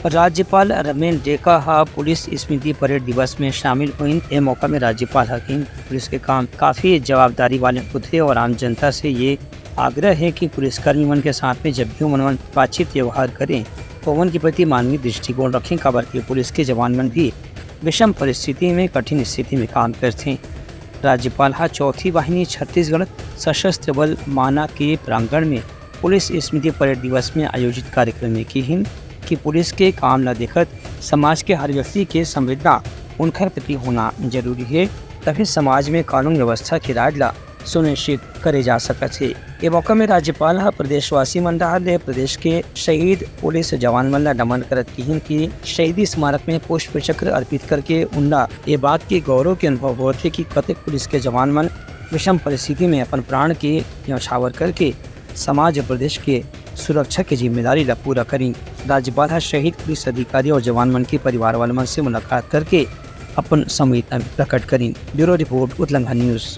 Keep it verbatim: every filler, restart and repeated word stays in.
राज्यपाल रमेन डेका ह पुलिस स्मृति परेड दिवस में शामिल होइन। ए मौका में राज्यपाल ह कहिन, पुलिस के काम काफी जवाबदारी वाले होथे और आम जनता से ये आग्रह हे कि पुलिसकर्मी मन के साथ में जब भी ओमन मन बातचीत व्यवहार करें, तो ओमन के प्रति मानवीय दृष्टिकोण रखें, काबर कि पुलिस के जवान मन भी विषम परिस्थिति में, कठिन स्थिति में काम करथें। राज्यपाल ह चौथी वाहिनी छत्तीसगढ़ सशस्त्र बल माना के प्रांगण में पुलिस स्मृति परेड दिवस में आयोजित कार्यक्रम में किहिन कि पुलिस के काम ल देखत समाज के हर व्यक्ति के संवेदना उनखर प्रति होना जरूरी हे, तभी समाज में कानून व्यवस्था के राज ला सुनिश्चित करे जा सकत हे। ए मौका में राज्यपाल ह प्रदेशवासी मन डहार ले प्रदेश के शहीद पुलिस जवान मन ला नमन करत किहिन कि शहीदी स्मारक में पुष्प चक्र अर्पित करके उनला ए बात के गौरव के अनुभव होत हे कि कतेक पुलिस के जवान मन विषम परिस्थिति में अपन प्राण के न्यौछावर करके समाज और प्रदेश के सुरक्षा के जिम्मेदारी ला पूरा करिन। राज्यपाल ह शहीद पुलिस अधिकारी और जवान मन के परिवार वाले मन से मुलाकात करके अपन संवेदना प्रकट करिन। Bureau report, Utlangha news.